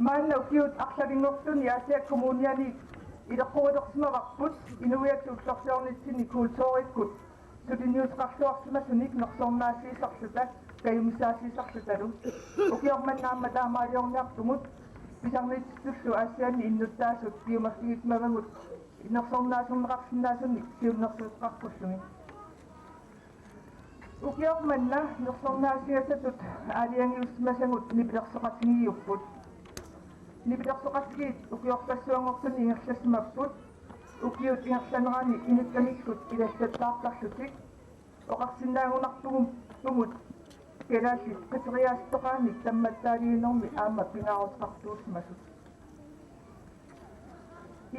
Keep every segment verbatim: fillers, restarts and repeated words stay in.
Maanna ukiut arlalinngortuni Aasiaat Kommuniani ileqqorilersimavarput inuiattut ullorsiornitsinni kulturikkut suliniuteqarluarsimasunik nersornaasiisarluta kajumissaasiisarlutalu. Ukioq manna aamma taamaaliorniartumut pisarnitsitsullu Aasianni innuttaasut piumassutigisimagamik nersornaasunneqarsinnaasunik siunnersuuteqarpullugit. Ukioq manna nersornaasiassatut aalajangiussimasagut nipilersoqatigiiupput. Nipilersoqatigiit ukiorpassuanngortuni ingerlasimapput. Ukiut ingerlaneranni inuttamikkut ilallattaartarlutik oqarsinnaagunarpugut kalaallit qiteriaasoqaannik tammattaaliinermi aamma pingaaruteqartuussimasut.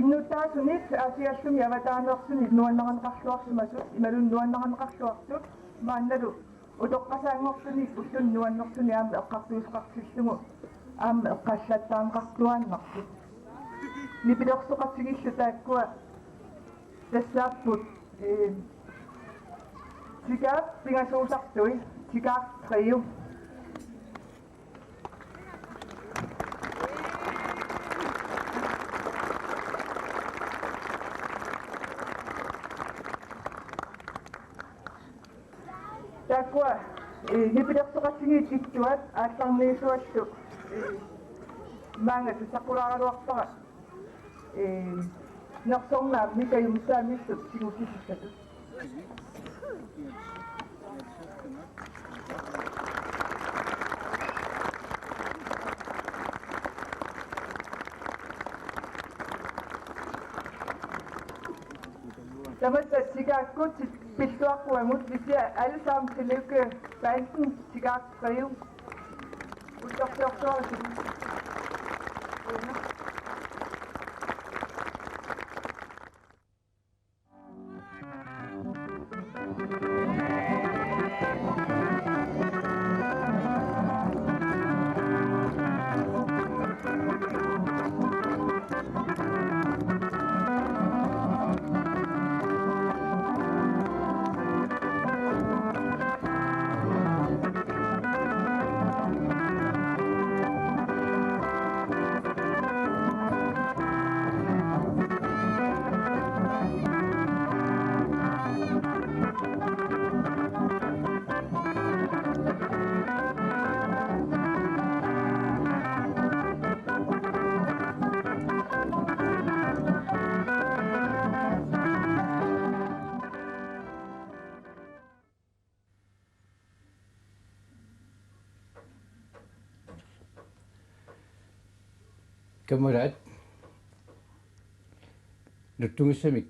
Innuttaasunik Aasiallumi avataaneersunik nuannarineqarluarsimasut imaluunniit nuannarineqarluartut maannalu utoqqasaanngortunik ulluni nuannersuni aamma eqqartuisoqartillugu aamma eqqaallattaarneqartuaannarput. Nipilersoqatigiillu taakkua tassaapput, ee, Tigaap pingasuusartui, Tigaap Trio. Taakkua, ee, nipilersoqatigiit ittuat aallarniisuallu, ee, maanga tusaqqulaaraluarpara, ee, nersornaammi kajumissaamillu tigusisussaasut. Tamatta Tigaakkut pilluaqquagut, vi siger alle sammen tillykke, banden Tigaap Trio. Ullorsiorsuarisi. Kammalaat nutsugissamik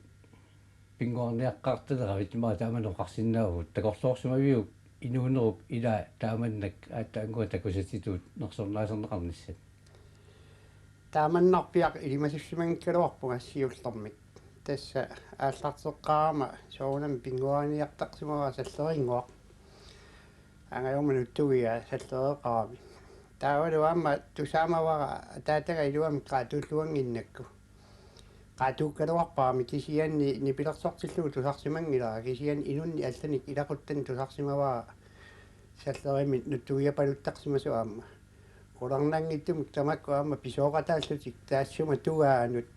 pinnguarniaqqaartaleravit immaqa taama oqarsinnaavugut, takorloorsimaviuk inuunerup ilaa taamannak aatsaannguaq takusatitut nersornaaserneqarnissat? Taamannarpiaq ilimasussimanngigaluarpunga siullermik. Tassa aallarteqqaarama soorunami pinnguarniartarsimavara Sallerinnguaq. Angajorma nutsugia Sallereeqarami. Taavalu aamma tusaamavara ataataga iluamik qaatuulluannginnakku. Qaatuukkaluarparami kisianni nipilersortillugu tusarsimanngilara, kisianni inunnik allanik ilaquttanik tusarsimavara Sallerimmi nutsugiapaluttarsimasoq aamma. Qularnanngitsumik tamakku aamma pisooqataallutik taassuma tungaanut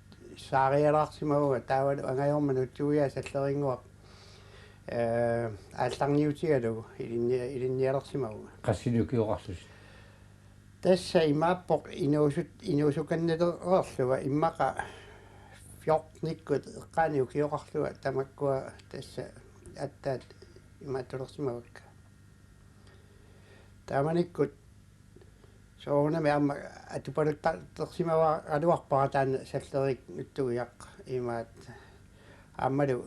saarialaarsimavunga taavalu angajorma nutsugia Sallerinnguaq, ee, aallarniutigalugu ilinni-, ilinnialersimavunga. Qassinik ukioqarlusi? Tassa imaappoq inuusut-, inuusukannilereerlunga immaqa fjortenikkut eqqaani ukioqarlunga tamakkua tassa aatsaat imaattulersimavakka. Taamanikkut soorunami aamma atupaluttarsimavaraluarpara taanna Sallerik nutsugiaq imaat aammalu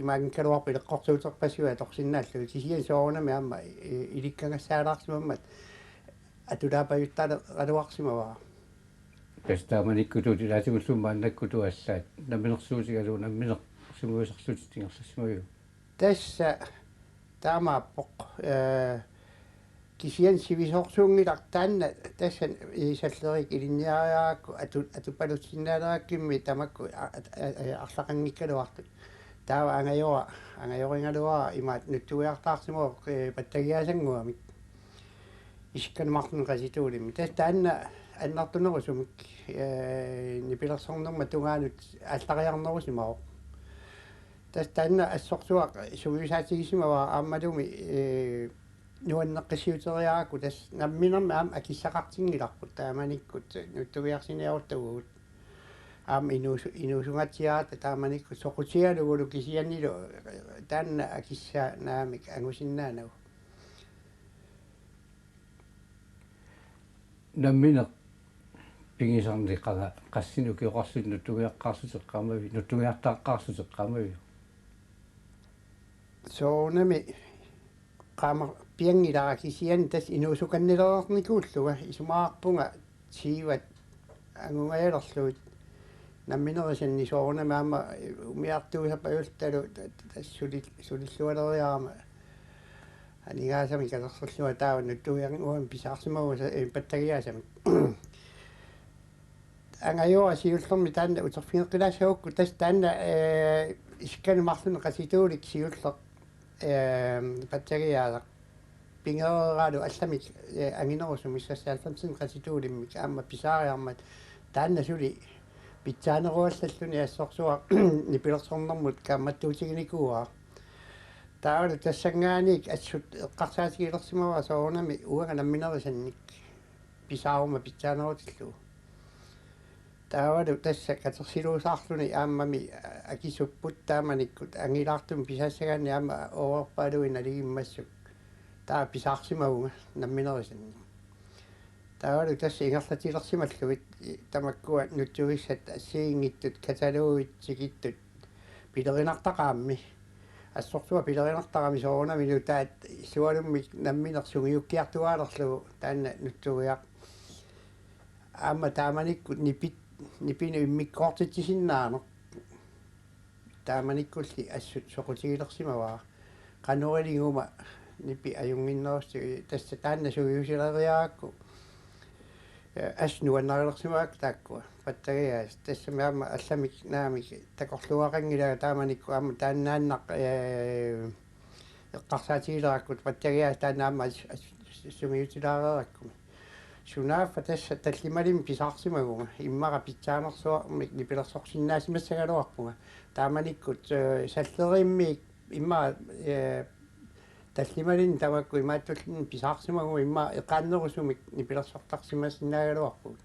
imaanngikkaluarpoq ileqqorsuuterpassuit atorsinnaallugit kisianni soorunami aamma i-, ilikkagassaalaarsimammat atulaapajuttaraluarsimavara. Tassa taamanikkutut ilaatigullu maannakkutut allaat namminersuutigalugu namminersimavisarlutit ingerlassimaviuk? Tassa taamaappoq, ee, kisianni sivisoorsuunngilaq taanna tassa i Sallerik ilinniariarakku atu-, atupalutsinnaalerakkimmi tamakku a-, a-, a-, arlaqanngikkaluartut. Taava angajora-, angajorigaluara imaat nutsugiartaarsimavoq, ee, pattagiaasannguamik. Isikkaneq Martin Qasituulimmi. Tassa taanna annertunerusumik, ee, nipilersornerma tungaanut aallariarnerusimavoq. Tassa taanna assorsuaq sungiusaatigisimavara aammalumi, ee, nuanneqqissiuteriarakku tassa namminermi aamma akissaqartinngilarput taamanikkut nutsugiarsinnaaruttagut. Aamma inuusu-, inuusungatsiarata taamanikkut soqutigalugulu kisiannilu taanna akissaa naamik angusinnaanagu. Nammineq pigisarneq qanga qassinik ukioqarlutit nutsugiaqqaarlutit qaammavi, nutsugiartaaqqaarlutit qaammavi? Soorunami qaammapianngilara kisianni tassa inuusukannilereernikuullunga isumaqarpunga tiivat angugajalerlugit namminerisanni soorunami aamma umiartuusap ajulluta tassa suli-, sulillualeriarama aningaasamik katersorlunga taava nutsugiarnguamik pisaarsimavunga sa-, ee, pattagiaasamik. Angajoora siullermik taanna uterfigeqqilaassagukku tassa taanna, ee, isikkanut marlunnik qasituulik siulleq, ee, pattagiaasaq. Pigereeralu allamik, ee, anginerusumik seksoghalvfemsinik qasituulimmik aamma pisaariarmat taanna suli pitsaaneruallalluni assorsuaq nipilersornermut kaammattuutiginikuuara. Taavalu tassanngaanniit assut eqqarsaatigilersimavara soorunami uanga namminerisannik pisaaruma pitsaanerutillugu. Taavalu tassa katersiluusaarluni aammami akisupput taamanikkut angilaartumik pisaassagaanni aamma overpaaluit naligiimmassuk. Taava pisaarsimavunga namminerisannik. Taavalu tassa ingerlatilersimallugit tamakkua nutsugissat assigiinngitsut katalogit tikittut pilerinartaqarammi. Assorsuaq pilerinartarami soorunami nutaat sualummik nammineq sungiukkiartuaalerlugu taanna nutsugiaq. Aamma taamanikkut nipit, nipinut immikkoortitsisinnaaneq. Taamanikkulli assut soqutigilersimavara. Qanoq iliguma nipi ajunnginnerussi tassa taanna sungiusileriarakku. Ee, assut nuannarilersimavakka taakkua. Pattagiaasat tassami aamma allamik naamik takorluugaqanngilagut taamanikkut aamma taannaannaq, ee, eqqarsaatigilerakku pattagiaasat taanna aamma as-, as-, sungiutilaareerakkumi. Sunaaffa tassa tallimalimmik pisaarsimaguma immaqa pitsaanersuarmik nipilersorsinnaasimassagaluarpunga. Taamanikkut, ee, salleriimmik immaqa, ee, tallimalinnik tamakku imaattunik pisaarsimaguma immaqa eqaannerusumik nipilersortarsimasinnaagaluarpugut.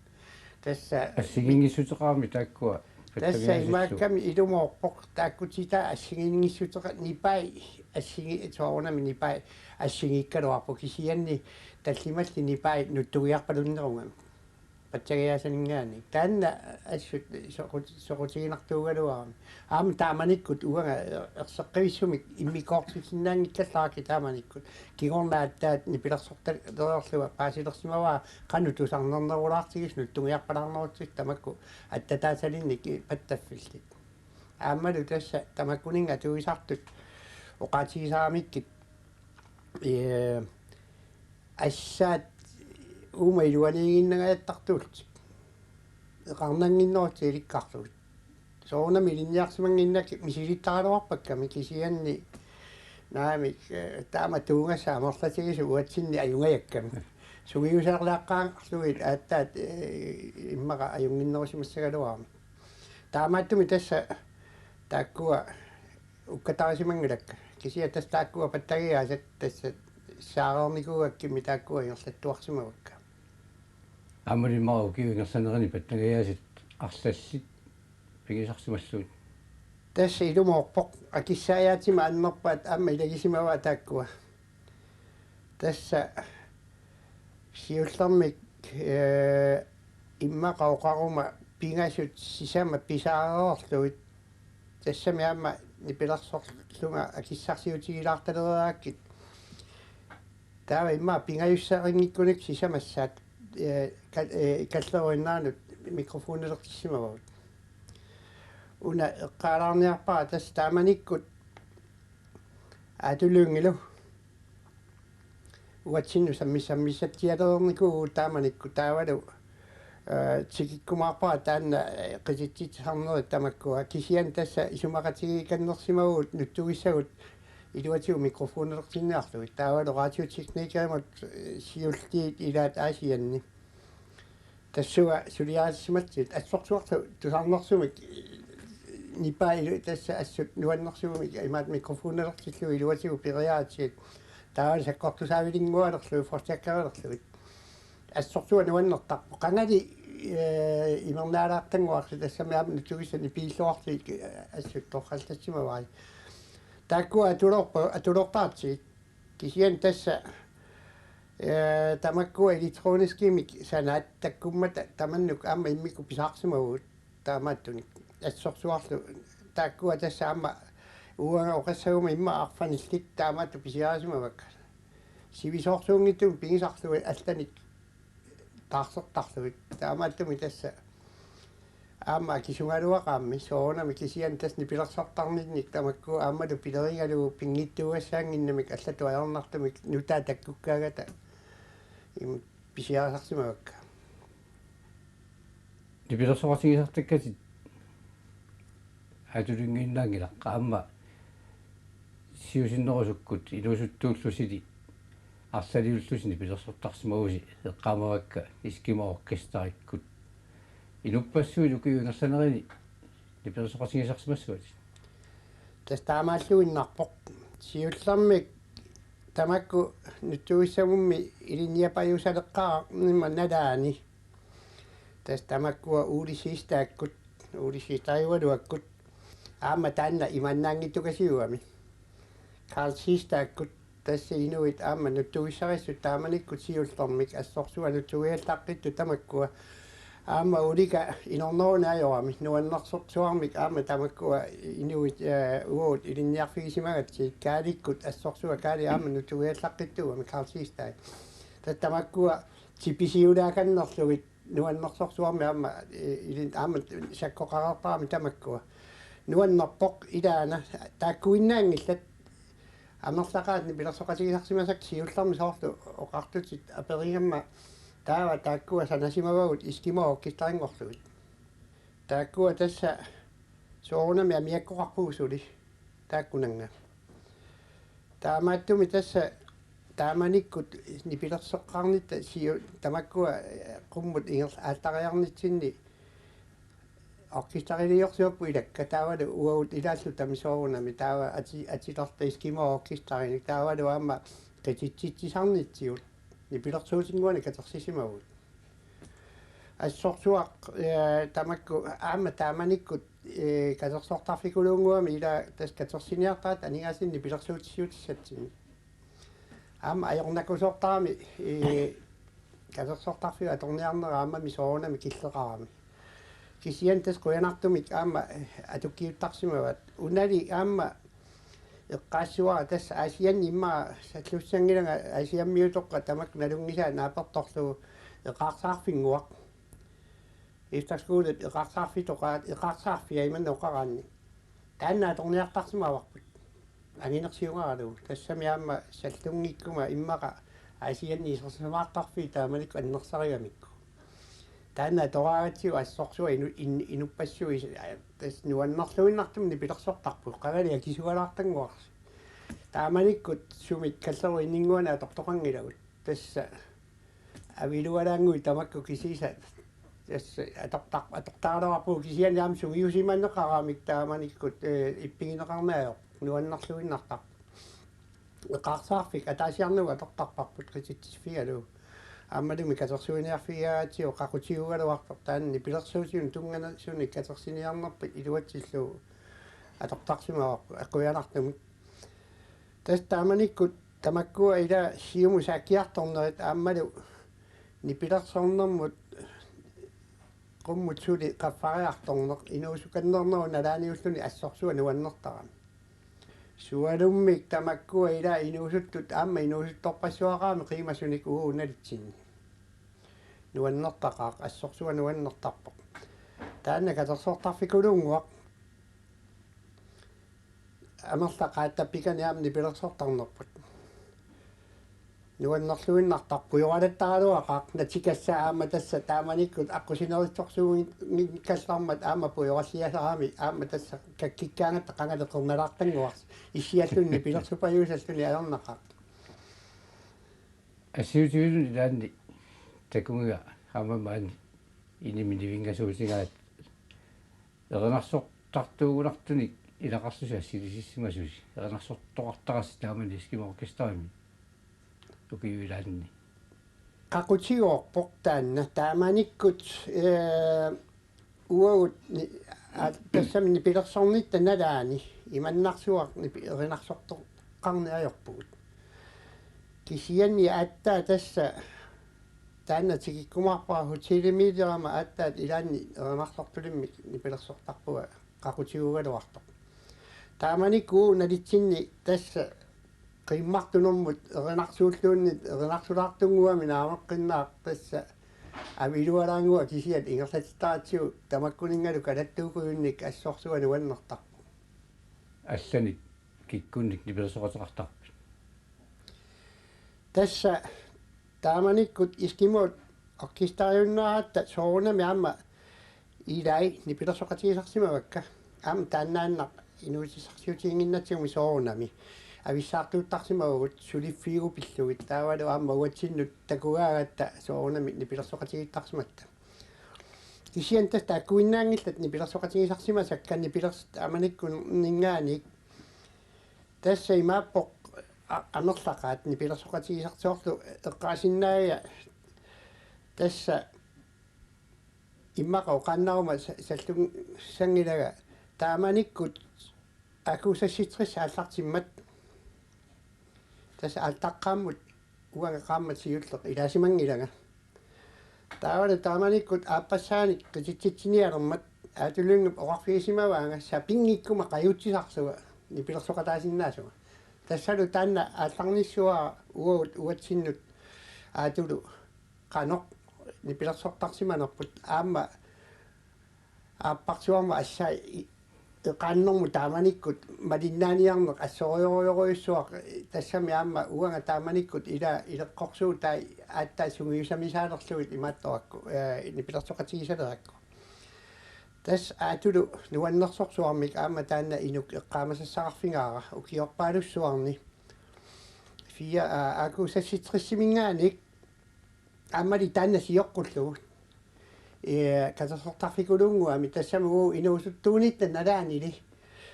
Tassa assigiinngissuteqarami taakkua tassa pattagiaasillu. Imaakkami ilumoorpoq taakkutitaa assigiinngissuteqarami nipai assigi-, soorunami nipai assigiikkaluarpoq kisianni tallimalli nipai nutsugiarpalunnerugami. Pattagiaasaninngaanniit. Taanna assut soqut-, soqutiginartuugaluarami. Aamma taamanikkut uanga erseqqivissumik immikkoortitsisinnaanngikkallarpara taamanikkut. Kingorna aatsaat nipilersortalereerlunga paasilersimavara qanoq tusarnernerulaartigisoq nutsugiarpalaarnerutsigit tamakku attataasalinnit pattaffillit. Aammalu tassa tamakkuninnga atuisartut oqaatigisaramikkit, ee, assaat uuma iluaniiginnangajattartuullutik. Eqarnannginnerussi ilikkarlugit. Soorunami ilinniarsimannginnakku misilittaraluarpakkami kisianni naamik, ee, taama tuugassaq amerlatigisut uatsinni ajugajakkami. Sungiusarlaaqqaarlugit aatsaat, ee, immaqa ajunnginnerusimassagaluarami. Taamaattumik tassa taakkua ukkatarisimanngilakkit. Kisianni tassa taakkua pattagiaasat tassa saareernikuugakkit taakkua ingerlattuarsimavakka. Aammalu immaqa ukiup ingerlanerani pattagiaasat arlallit pigisarsimallugit. Tassa ilumoorpoq akissaajaatima annerpaat aamma ilagisimavaat taakkua. Tassa siullermik, ee, immaqa oqaruma pingasut sisamat pisaareerlugit. Tassami aamma nipilersorlunga akissarsiutigilaartalereerakkit. Taava immaqa pingajussarinngikkunikkit sisamassaat, ee, ka-, ee, kalleruinnaanut mikrofonilertissimavagut. Una eqqaalaarniarpara tassa taamanikkut Aatu Lyngilu uatsinnut sammis-, sammissatsialereernikuuvugut taamanikkut taavalu, ee, tikikkumaarpara taanna, ee, qititsitsisarnerit tamakkua. Kisianni tassa isumaqatigiikannersimavugut nutsugissagut iluatigut mikrofonilersinniarlugit. Taavalu radioteknikerimut, ee, siulliit ilaat Aasianni. Tassunga suliarisimatsit assorsuarlu tusarnersumik nipaa ilu-, tassa assut nuannersumik imaat mikrofonertillugu iluatigut periaatsit. Taava sakkortusaavilinngualerlugit, forstærkerilerlugit. Assorsuaq nuannertarpoq. Qangali, eh, imernaalaartannguarsi tassami aamma nutsugissanni piilluarsi assut torrallassimavai. Taakkua atuloorpa-, atuloortaratsigit. Kisianni tassa, eh, tamakkua elektroniskimik sanaat takkummata tamannuk aamma immikkut pisaarsimavugut taamaattunik. Assorsuarlu taakkua tassa aamma uanga oqassaguma immaqa arfanillit taamaattut pisiarisimavakka. Sivisoorsuunngitsumik pigisarlugit allanik taarsertarlugit. Taamaattumik tassa aamma akisugaluaqaammi soorunami kisianni tassa nipilersortarninnik tamakku aammalu pilerigalugu pinngitsuugassaannginnamik allatut ajornartumik nutaat takkukkaangata im-, pisiarisarsimavakka. Nipilersoqatigisartakkatit atulinnginnaanngilaq aamma siusinnerusukkut inuusuttuullusili arlaliullusi nipilersortarsimavusi eqqaamavakka Eskimo Orkesterikkut. Inuppassuit ukiut ingerlanerini nipilersoqatigisarsimassuat? Tassa taamaalluinnarpoq. Siullermik tamakku nutsugissamummi ilinniapajuusaleqqaarnimma nalaani. Tassa tamakkua Ole Siegstadtikkut, Ole Siegstadtiugaluakkut. Aamma taanna imaannaanngittukasiugami. Karl Siegstadtikkut tassa inuit aamma nutsugissarissut taamanikkut siullermik assorsuaq nutsugiallaqqittut tamakkua. Aamma ulika inorneruna ajorami nuannersorsuarmik aamma tamakkua inuit, eh, uagut ilinniarfigisimagatsigit Kaalikkut assorsuaq Kaali aamma nutsugiallaqqittuugami Karl Siegstadti. Tassa tamakkua tipisiulaakannerlugit nuannersorsuarmik aamma, eh, ilin-, aamma sakkoqareertarami tamakkua. Nuannerpoq ilaana taakkuinnaanngillat amerlaqaat nipilersoqatigisarsimasakka siullermik soorlu oqartutit aperigamma taava taakkua sanasimavagut Eskimo Orkesterinngorlugit. Taakkua tassa soorunami amiakkoqarpugut suli taakkunannga. Taamaattumik tassa taamanikkut nipilersoqqaarnitta siu-, tamakkua, eh, qummut inger-, aallartariarnitsinni orkesteriliorsimapput ilakka taavalu uagut ilaalluta soorunami taava ati-, atilerta Eskimo Orkesterinik taavalu aamma qititsitsisarnitsigut nipilersuutinnguanik katersisimavugut. Assorsuaq, eh, tamakku aamma taamanikkut, eh, katersortarfikuluunnguamik ila tassa katersiniartaratta aningaasanik nipilersuutissiutissatsinnik. Aamma ajornakusoortarami, eh, katersortarfiup atorniarnera aammami soorunami killeqarami. Kisianni tassa qujanartumik aamma, eh, atukkiuttarsimavat. Unali aamma eqqaassavara tassa Aasianni immaqa sallussanngilanga Aasiammiutoqqat tamakku nalunngisaat naapertorlugu eqaarsaarfinnguaq. Efterskolep eqaarsaarfitoqaat, eqaarsaarfia imannak oqaraanni. Taanna atorniartarsimavarput. Anginersiugaralugu. Tassami aamma sallungikkuma immaqa Aasianni isersimaartarfiit taamanikkut annersarigamikku. Taanna atoraagatsigu assorsuaq inu-, in-, inuppassuit, eh, tassa nuannerluinnartumik nipilersortarput. Qangali akisugalaartannguarsi. Taamanikkut sumik kallerup inninnguanik atortoqanngilagut. Tassa avilualaannguit tamakku kisiisa tassa atortar-, atortaraluarpugut kisianni aamma sungiusimaneqaramik taamanikkut, eh, ippigineqarneq ajorpoq nuannerluinnartarpoq. Eqaarsaarfik ataasiarnagu atortarparput qititsiffigalugu. Aammalumi katersuiniarfigigaangatsigu qaqutigigaluartoq taanna nipilersuutinut tunnganersunik katersiniarnerput iluatsillugu atortarsimavarput qujanartumik. Tassa taamanikkut tamakkua ila siumut saakkiartornerit aammalu nipilersornermut qummut suli qaffariartorneq inuusukannernerup nalaaniulluni assorsuaq nuannertarami. Sualummik tamakkua ila inuusuttut aamma inuusuttorpassuaqarami qiimasunik uagut nalitsinni. Nuannertaqaaq, assorsuaq nuannertarpoq. Taanna katersortarfikuluunnguaq. Amerlaqaat tappikani aamma nipilersortarnerput. Nuannerluinnartarpoq pujoralattaraluaqaaq natikassa aamma tassa taamanikkut aqqusinerissorsuunngikkallarmat aamma pujoralliasarami aamma tassa kakkikkaangatta qangali qernalaartannguarsi issialluni nipilersupajuusalluni ajornaqaaq. Assiutivilluunniit ilaanni takugiga aamma maani Inimi nivinngasoosigaat erinarsortartuugunartunik ilaqarlusi assilisissimasusi. Erinarsortoqartarassi taamani Eskimo Orkesterimi ukiuilaanni. Qaqutigoorpoq taanna taamanikkut, ee, uagut ni-, a-, tassami nipilersornitta nalaani imannarsuaq nipi-, erinarsortoqarneq ajorpugut. Kisianni aatsaat tassa taanna tikikkumaarpara hotelimiillerama aatsaat ilaanni erinarsortulimmik nipilersortarpunga qaqutiguugaluartoq. Taamanikkut nalitsinni tassa qiimmartunermut erinarsuulluunniit erinarsulaartunnguamik naameqqinnaaq tassa avilualaannguaq kisiat ingerlatittaratsigu tamakkuninngalu kalattuukujunnik assorsuaq nuannertarpoq. Allanik kikkunnit nipilersoqateqartarpit? Tassa taamanikkut Eskimot Orkesteriunnaaratta soorunami aamma ilai nipilersoqatigisarsimavakka. Aamma taannaannaq inuussutissarsiutiginnginnatsigumi soorunami avissaartuuttarsimavugut suliffiugut pillugit taavalu aamma uatsinnut takugaangatta soorunami nipilersoqatigiittarsimatta. Kisianni tassa taakkuinnaanngillat nipilersoqatigisarsimasakka nipilers-, taamanikkunninngaanniit. Tassa imaappoq a-, amerlaqaat nipilersoqatigisartoorlu eqqaasinnaavia tassa immaqa oqaannaruma sa-, sallussanngilara taamanikkut A K seksogtres aallartimmat. Tassa aaltaqqaammut uanga qaammat siulleq ilaasimanngilanga. Taavalu taamanikkut aappassaanik qititsitsinialermat Aatu Lyngep oqarfigisimavaanga sapinngikkuma qajutsisarsuaq nipilersoqataasinnaasunga. Tassalu taanna aallarnissuara uagut uatsinnut Aatulu qanoq nipilersortarsimanerput aamma aapparsuarma assai i-, eqaannermut taamanikkut malinnaaniarneq assorujorujorujussuaq tassami aamma uanga taamanikkut ila ileqqorsuutai aatsaat sungiusamisaalerlugit imaattorakku, ee, nipilersoqatigisalerakku. Tassa Aatulu nuannersorsuarmik aamma taanna inuk eqqaamasassaqarfigaara ukiorpaalussuarni. Fia, aa, A K seksogtres-iminngaanniit aammali taanna sioqqullugu. Ee, katersortarfikuluunnguamik tassami uagut inuusuttuunitta nalaanili.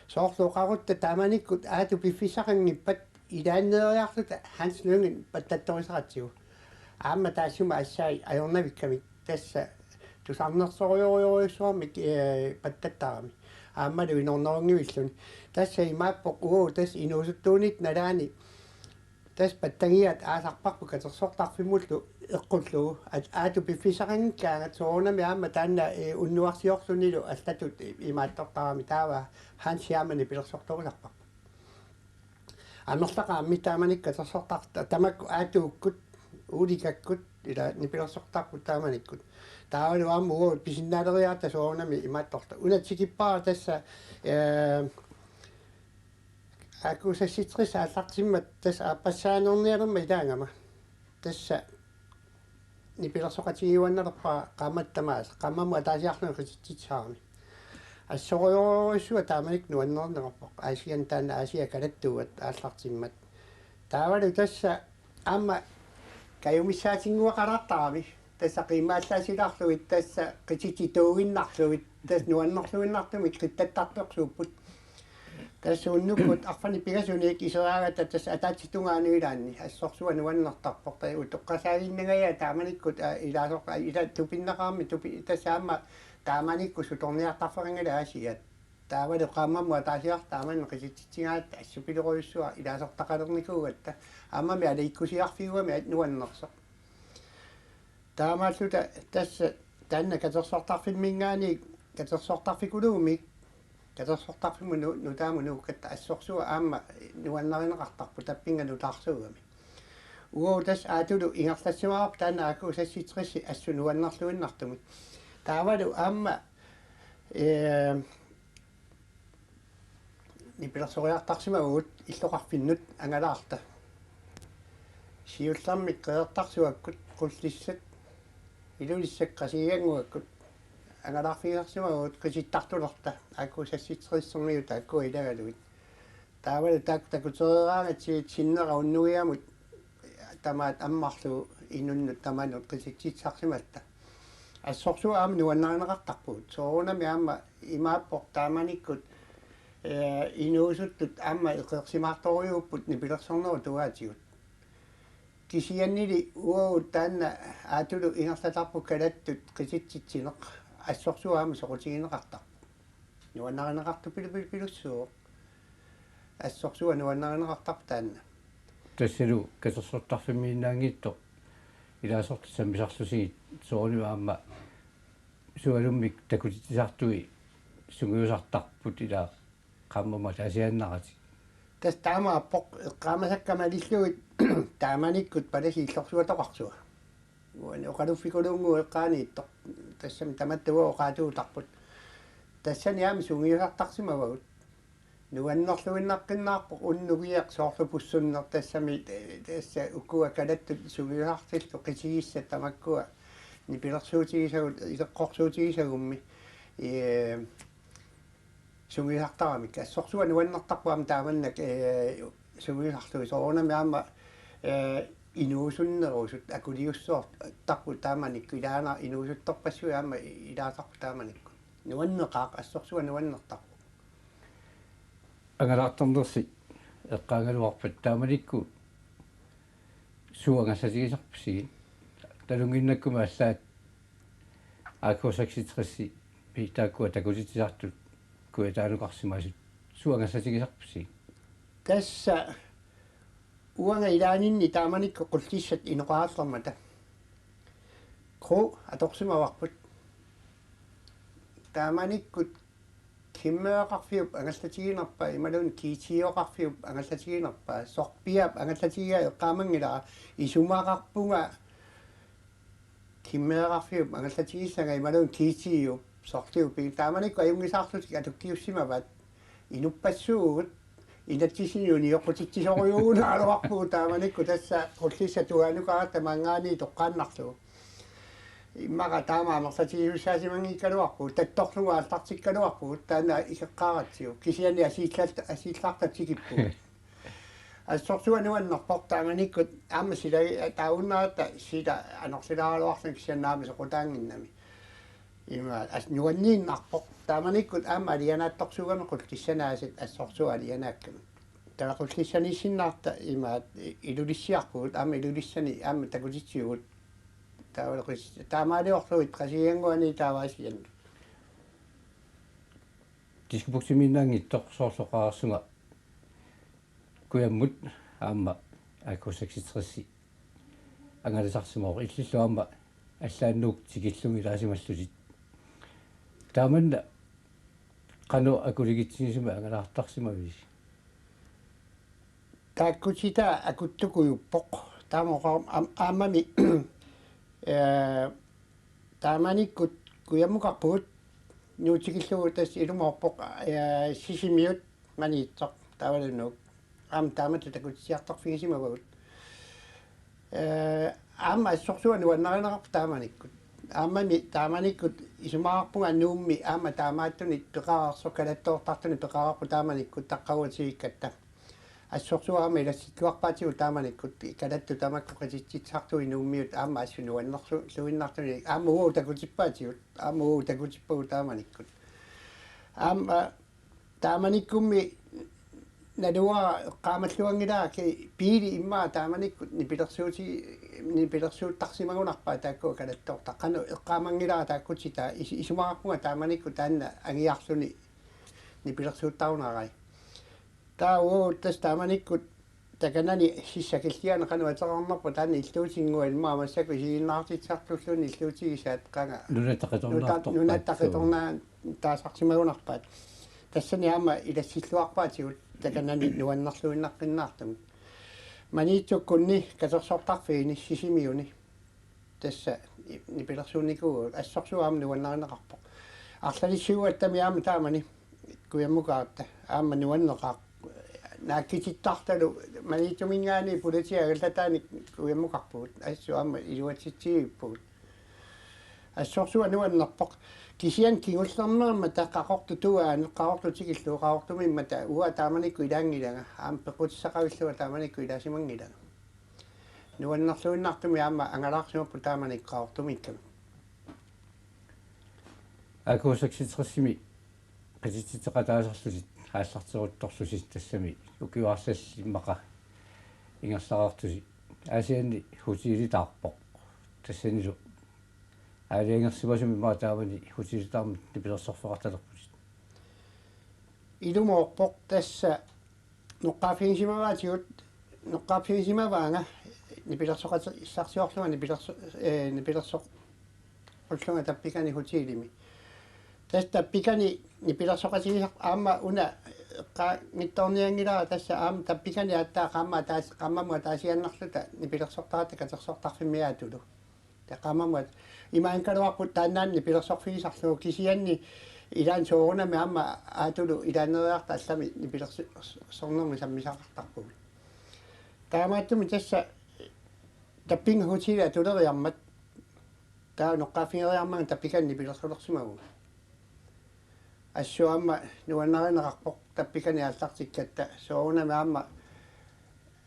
Soorlu oqarutta taamanikkut Aatu piffissaqanngippat ilaanneeriarluta Hans Lyngen pattattorisaratsigu. Aamma taassuma assai ajornavikkamik tassa tusarnersorujorujorujussuarmik, ee, pattattarami. Aammalu inornerunngivilluni. Tassa imaappoq uagut tassa inuusuttuunitta nalaani tassa pattagiaat aasarparput katersortarfimmullu eqqullugu. At-, Aatu piffissaqanngikkaangat soorunami aamma taanna, ee, unnuarsiorlunilu allatut i-, imaattortarami taava Hansi aamma nipilersortorisarparput. Amerlaqaat aamma taamani katersortartut tamakku Aatuukkut, Ulikakkut, ila nipilersortarput taamanikkut. Taavalu aamma uagut pisinnaaleriaratta soorunami imaattortut. Una tikippara tassa, ee, A K seksogtres aallartimmat tassa aappassaanernialermat ilaagama. Tassa nipilersoqatigiuannalerpara qaammat tamaasa, qaammammut ataasiarluni qititsitsisarami. Assorujorujussuaq taamanikkut nuannerneqarpoq. Aasianni taanna Aasiaat kalattuuat aallartimmat. Taavalu tassa aamma kajumissaatinguaqalaartarami. Tassa qiimmaallaasilaarlugit, tassa qititsituuginnarlugit, tassa nuannerluinnartumik qittattartorsuupput. Tassa unnukkut arfineq-pingasuniit iseraagatta tassa ataatsip tungaanut ilaanni assorsuaq nuannertarpoq. Taava utoqqasaaginnangajaat taamanikkut, aa, ilaasoq-, aa, ila tupinnaqaarmi tupi-, tassa aamma taamanikkut sutorniartarfeqanngilaq Aasiaat. Taavalu qaammammut ataasiarluta taamani qititsitsigaat assupilorujussuaq ilaasortaqalernikuugatta. Aammami alaikkusiarfiugami at nuannersoq. Taamaalluta tassa taanna katersortarfimminngaanniit katersortarfikuluumik, katersortarfimmut nu-, nutaamut nuukkatta assorsuaq aamma nuannarineqartarpoq tappinnga nutaarsuugami. Uagut tassa Aatulu ingerlassimavarput taanna A K seksogtres assut nuannerluinnartumik. Taavalu aamma, ee, nipilersoriartarsimavugut illoqarfinnut Angalaarta. Siullermik Qeqertarsuakkut, Qullissat, Ilulissat, Qasigiannguakkut angalaarfigisarsimavugut qitittartulerta, A K seksogtres-ermiut taakkua ilagalugit. Taavalu taakku takutereeraangatsigit sinnera unnuiamut tamaat ammarlugu inunnut tamanut qititsitsisarsimatta. Assorsuaq aamma nuannarineqartarpugut. Soorunami aamma imaappoq taamanikkut, eh, inuusuttut aamma eqeersimaartorujuupput nipilersornerup tungaatigut. Kisiannili uagut taanna Aatulu ingerlatarput kalattut qititsitsineq assorsuaq aamma soqutigineqartarpoq. Nuannarineqartupilupiluppilussuuvoq. Assorsuaq nuannarineqartarpoq taanna. Tassalu katersortarfimmiinnaanngitsoq ilaasortat sammisarlusigit soorunami aamma sualummik takutitsisartui sungiusartarput ilaa qaammammut ataasiaannaratik. Tassa taamaappoq eqqaamasakka malillugit taamanikkut palasit illorsuatoqarsuaq. Uani oqaluffikuluunngooq eqqaaniittoq. Tassami tamatta uagut oqaatigiutarput. Tassani aamma sungiusartarsimavagut. Nuannerluinnaqqinnaarpoq unnugiaq soorlu pussunneq tassami, eh, tassa ukua kalattut sungiusartillu qitigissat tamakkua nipilersuutigisagut, ileqqorsuutigisagummi. Eh, sungiusartaramik. Assorsuaq nuannertarpoq aamma taamannak, eh, sungiusarlugit soorunami aamma, eh, inuusunnerusut akuliussuartarput taamanikkut ilaana inuusuttorpassuit aamma ilaasarput taamanikkut. Nuanneqaaq assorsuaq nuannertarpoq. Angalaartarnersi eqqaagaluarpat taamanikkut suut angerlatigisarpisigit? Talunnginnakkummi allaat A K seksogtres-imi taakkua takutitsisartut kujataanukarsimasut suut angerlatigisarpisigit? Tassa uanga ilaaninni taamanikkut Qullissat inoqarallarmata. Kro atorsimavarput. Taamanikkut Kimmeeqarfiup angerlatiginerpaa imaluunniit G T-oqarfiup angerlatiginerpaa, Sorpiap angerlatigigaa eqqaamanngilara, isumaqarpunga Kimmeeqarfiup angerlatigissanga imaluunniit G T-up Sorliup pi-, taamanikkut ajunngisaarlutik atukkiussimavaat, inuppassuugut, inatsisini unioqqutitsisorujuugunaraluarpugut taamanikkut tassa Qullissat tungaanukaratta maanngaanniit toqqaannarlugu. Immaqa taama amerlatigisussaasimanngiikkaluarpugut, tattorlugu aallartikkaluarpugut, taanna ikeqqaaratsigu. Kisianni asiillat-, asiillartat tikippugut. Assorsuaq nuannerpoq taamanikkut aamma sila taavunnaaratta sila anorlilaaraluarluni kisianni aamma soqutaannginnami. Ima as nuanniinnarpoq. Taamanikkut aamma alianaatsorsuugami Qullissani aasiit assorsuaq alianaakkamik. Taava Qullissaniissinnaarta ima Ilulissiarpugut aamma Ilulissani aamma takutitsivugut. Taava Qas-, taamaaliorlugit Qasigiannguani taava Aasiannut. Diskobugtimiinnaanngitsoq soorlu oqarsunga kujammut aamma A K seksogtres angalasarsimavoq illillu aamma allaannut tikillugu ilaasimallutit. Taamanna qanoq akuligitsigisumik angalaartarsimavisi? Taakkutitaa akuttukujuppoq. Taama oqar-, aam-, aammami, eh, taamanikkut kujammukarpugut nuutikillugu tassa ilumoorpoq, eh, Sisimiut Maniitsoq taavalu Nuuk. Aamma taamatut takutitsiartorfigisimavagut. Eh, aamma assorsuaq nuannarineqarpoq taamanikkut. Aammami taamanikkut isumaqarpunga Nuummi aamma taamaattunik peqareersoq, kalattoortartunik peqareerpoq taamanikkut taqqaguatigiikkatta. Assorsuaq aamma ilassilluarpaatigut taamanikkut, kalattut tamakku qititsitsisartui Nuummiut aamma assut nuannerluinnartunik aamma uagut takutippaatigut, aamma uagut takutippagut taamanikkut. Aamma taamanikkummi naluara eqqaamalluanngilara ki-, biili immaqa taamanikkut nipilersuuti-, nipilersuuttarsimagunarpaat taakkua kalattoortaq. Qanoq eqqaamanngilara taakkutitaa is-, isumaqarpunga taamanikkut taanna angiarluni nipilersuuttarunarai. Taava uagut tassa taamanikkut takanani sissaq killiani qanoq ateqarnerpoq taanna illuutinnguaq immaqa massakkut isiginnaartitsisartulluunniit illuutigisaat qanga. Nunatta qitornaartorpaat. Nunatta qitornaartaasarsimagunarpaat. Tassani aamma ilassilluarpaatigut takanani nuannerluinnaqqinnaartumik. Maniitsukkunni katersortarfiini Sisimiuni. Tassa i-, nipilersuunnikuuvugut assorsuaq aamma nuannarineqarpoq. Arlalissuugattami aamma taamani kujammukaaratta aamma nuanneqaaq. Naakkitittartalu Maniitsuminngaanniit politiit angallataanik kujammukarpugut. Assut aamma iluatsitsivippugut. Assorsuaq nuannerpoq. Kisianni kingullermeermata Qaqortup tungaanut, Qaqortut tikillugu Qaqortumiimmata uanga taamanikkut ilaanngilanga. Aamma peqqutissaqavillunga taamanikkut ilaasimanngilanga. Nuannerluinnartumik aamma angalaarsimapput taamani Qaqortumiikkami. A K seksogtresimi qititsitseqataasarlusi aallarteruttorlusi tassami ukiuarsalli immaqa ingerlareertusi Aasianni hotelitaarpoq. Tassanilu aalajangersimasumik immaqa taamani hotelitaarmut nipilersorfeqartalerputit. Ilumoorpoq tassa noqqaaffigisimavaatigut, noqqaaffigisimavaanga nipilersoqatissarsiorlunga nipilerso-, ee, nipilersoq- ullunga Tappikani hotelimi. Tassa Tappikani nipilersoqatigisaq aamma una eqqaanngitsoornianngilara tassa aamma Tappikani aatsaat qaammat ataas-, qaammamut ataasiaannarluta nipilersortaratta katersortarfimmiaatulu. Tassa qaammamut imaanngikkaluarpoq taannaana nipilersorfigisarlugu kisianni ilaanni soorunami aamma Aatulu ilaanneeriarta allami nipilersornermut sammisaqartarpugut. Taamaattumik tassa Tappinga hoteli atuleriarmat taava noqqaaffigeriarmanga Tappikani nipilersulersimavunga. Assut aamma nuannarineqarpoq Tappikani aallartikkatta soorunami aamma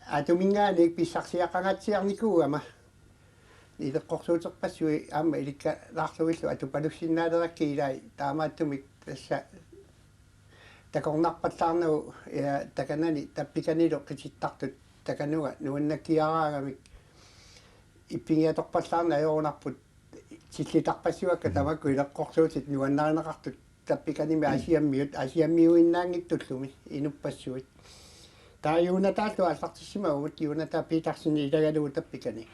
Aatuminngaanniit pissarsiaqangaatsiarnikuugama. Ileqqorsuuterpassuit aamma ilikkalaarlugillu atupalussinnaalereerakkit ilai taamaattumik tassa takornarpallaarnagu ja takanani Tappikanilu qitittartut takanunga nuannakkiaraagamik ippigiatorpallaarneq ajorunarpoq tillitarpassuakka tamakku ileqqorsuutit nuannarineqartut Tappikanimi Aasiammiut, Aasiammiuinnaanngitsullumi inuppassuit. Taava Juunataallu aallartissimavugut, Juunata Petersen ilagalugu Tappikani.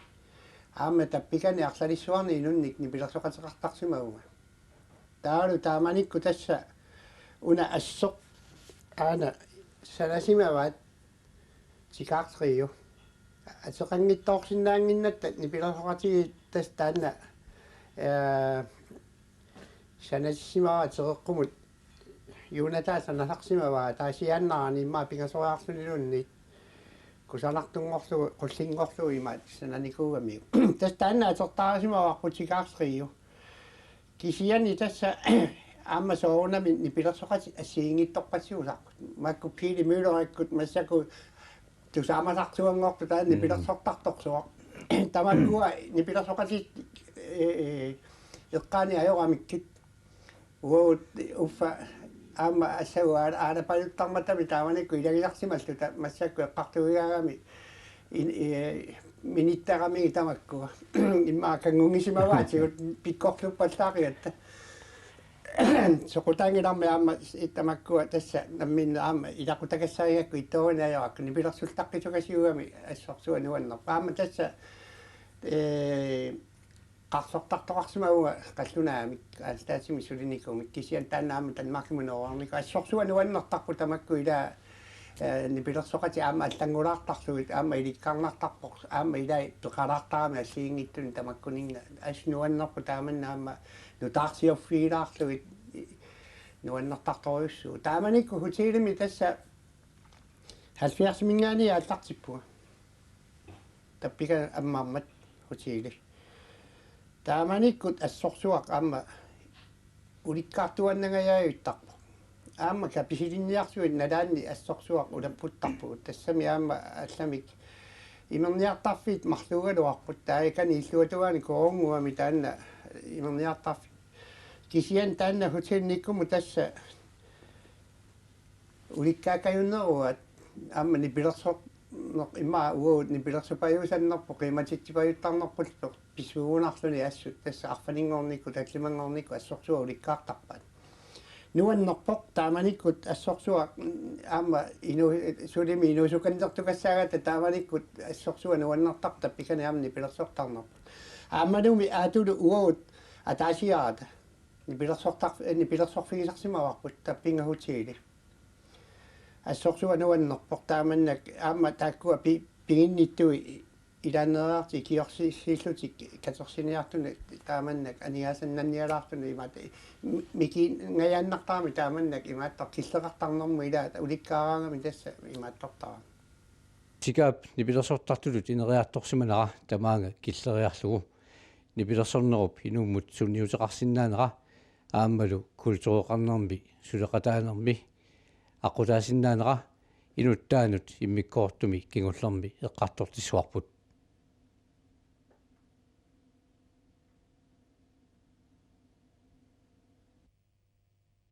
Aamma Tappikani arlalissuarni inunnik nipilersoqateqartarsimavunga. Taavalu taamanikkut tassa una assoq aana sanasimavaat Cigar Trio. Ateqanngitsoorsinnaannginnatta nipilersoqatigiit tassa taanna, ee, sanassimavaa ateqaqqumut Juunata sanasarsimavaa ataasiaannarani immaqa pingasoriarluniluunniit kusanartunngorlugu qullinngorlugu imaat sananikuugamiuk. Tassa taanna atortaarisimavarput Cigar Trio. Kisianni tassa aamma soorunami nipilersoqatit assigiinngitsorpassuusarput. Makku Pele Møllerikkut massakkut tusaamasarsuanngortut taanna Mm. nipilersortartorsuaq. Tamakkua nipilersoqatit, ee, ee, eqqaani ajoramikkit. Uagut uffa aamma assagu aala-, aalapaluttarmatami taamanikkut ilagisarsimalluta massakkut eqqartuigaagami in-, ee, minittaramikkit tamakkua. Immaqa kanngunngitsimavaatigut pikkorluppallaaqigatta. Soqutaanngilarmi aamma s-, tamakkua tassa namminneq aamma ilaqutakassarigakku ittoorinajorakku nipilersultaqqisukasiugami assorsuaq nuannerpoq. Aamma tassa, ee, qarsortartoqarsimavunga qallunaamik aallaatimik sulinikuumik kisianni taanna aamma Danmarkimut noorarnikuuvoq assorsuaq nuannertarpoq tamakku ilaa, ee, nipilersoqatit aamma allanngulaartarlugit aamma ilikkarnartarpoq aamma ilai peqalaartarami assigiinngitsunik tamakkuninnga assut nuannerpoq taamanna aamma nutaarsiorfigilaarlugit nuannertartorujussuuvoq. Taamanikkut hotelimi tassa halvfjerdsiminngaanniit aallartippunga. Tappikani ammarmat hoteli. Taamanikkut assorsuaq aamma ulikkaartuaannangajaajuttarpoq. Aamma kapisilinniarsuit nalaanni assorsuaq ulapputtarpugut. Tassami aamma allamik imerniartarfiit marluugaluarput. Taakani illuatungaani Koorunguami taanna imerniartarfik. Kisianni taanna hotelinikuummat tassa ulikkaakajunneruat aamma nipilersorneq immaqa uagut nipilersupajuusannerput qiimatittipajuttarnerpullu pissugunarluni assut tassa arfininngornikkut tallimanngornikkut assorsuaq ulikkaartarpaat. Nuannerpoq taamanikkut assorsuaq aamma inu-, sulimi inuusukannertukassaagatta taamanikkut assorsuaq nuannertarpoq Tappikani aamma nipilersortarnerput. Aammalumi Aatulu uagut ataasiarata nipilersortar-, nipilersorfigisarsimavarput Tappinga hoteli. Assorsuaq nuannerpoq taamannak aamma taakkua pi-, piginnittuit ilaanneeriarlutik ikiorsiillutik katersiniartunut taamannak aningaasannannialaartunut imaattoq mi-, mikinngajaannartarami taamannak imaattoq killeqartarnermut ilaa ulikkaaraangami tassa imaattortarami. Cigarip nipilersortartutut ineriartorsimanera tamaanga killeriarlugu nipilersornerup inummut sunniuteqarsinnaanera aammalu kultureqarnermi suleqataanermi aqqutaasinnaanera inuttaanut immikkoortumi kingullermi eqqartortissavarput.